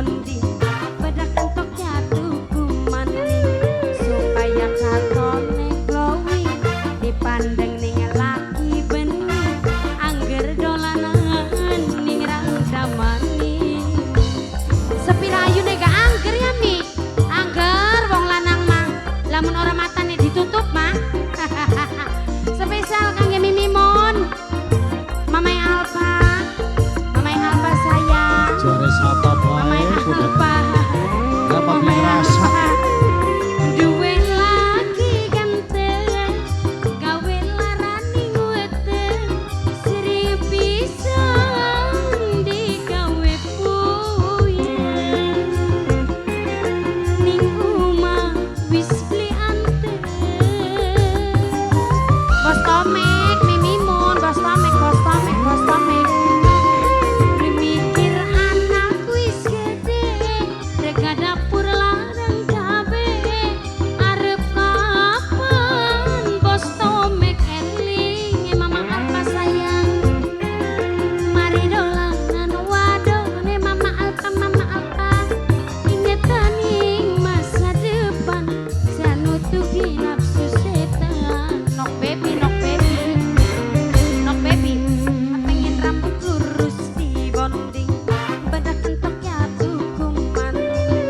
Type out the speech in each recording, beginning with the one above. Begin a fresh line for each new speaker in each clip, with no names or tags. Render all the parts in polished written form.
dibonding, bedak entoknya tuku maning, supaya katone glowing, dipandeng ning laki bening, angger dolanan ning rangda maning. Sepira ayune gak angger ya, Mi? Angger wong lanang mah lamun ora matane ditutup mah. Spesial kangge Mimi Mon, Mama Alfa, Mama Alfa sayang.
Jare sapa
Mama
bae kudu
Alfa.
Kenapa
Mama
beli rasa?
Alfa. Duwe laki ganteng, gawe larani weteng, sering pisan digawe puyeng. Ning omah wis beli anteng. Bos Tomek, Mimi Mun, Bos Tomek, Bos Tomek, Bos Tomek. Beli mikir anak wis gede, rega dapur larang kabeh. Arep kapan Bos Tomek eling, Mama Alfa sayang. Mari dolanan wadone, Mama Alfa, Mama Alfa. Ingetan ing masa depan, sanutuki nafsu setan. Nok baby, nok baby, nok baby. Pengen rambut lurus dibonding, bedak entoknya tuku maning,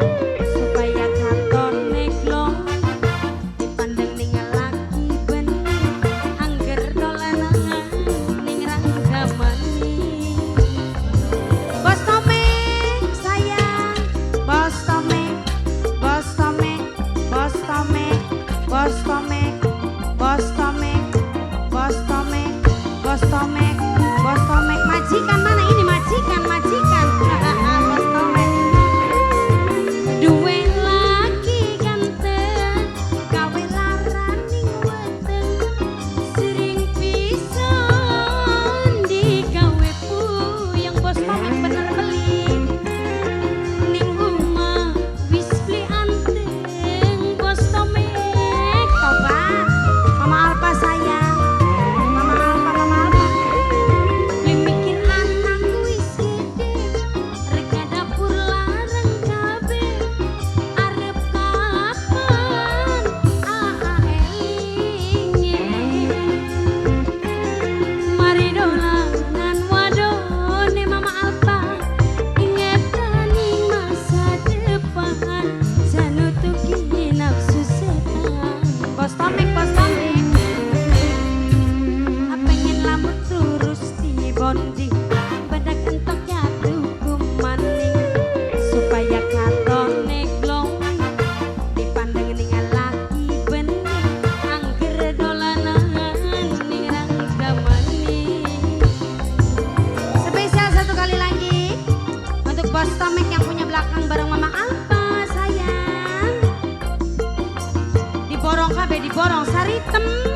supaya katone glowing, dipandeng ning laki bening, angger dolanan ning rangga maning. Bos Tomek sayang, Bos Tomek, Bos Tomek, Bos Tomek, Bos Tomek, Bos Tomek, Bos Tomek, Bos Tomek, Bos Tomek. Majikan mana ini, majikan, majikan? Bos Tomek. Duwe laki ganteng, gawe larani weteng, sering pisan digawe puyeng. Bos Tomek bener beli. Ning omah wis beli anteng, Bos Tomek. Tobat. Mama Alfa sayang. Mama Alfa, Mama Alfa. Beli mikir anak wis gede, rega dapur larang kabeh. Arep kapan aa elinge? Mari dolanan wadone, Mama Alfa. Ingetan ing masa depan, sanutuki nafsu setan. Bos Tomek, Bos Tomek. Pengen rambut lurus dibonding, bedak entoknya tuku maning, supaya katone glowing, dipandeng ning laki bening, angger dolanan ning rangda maning. Spesial satu kali lagi untuk Bos Tomek yang punya belakang bareng Mama Alfa sayang. Diborong kabeh, diborong saritem.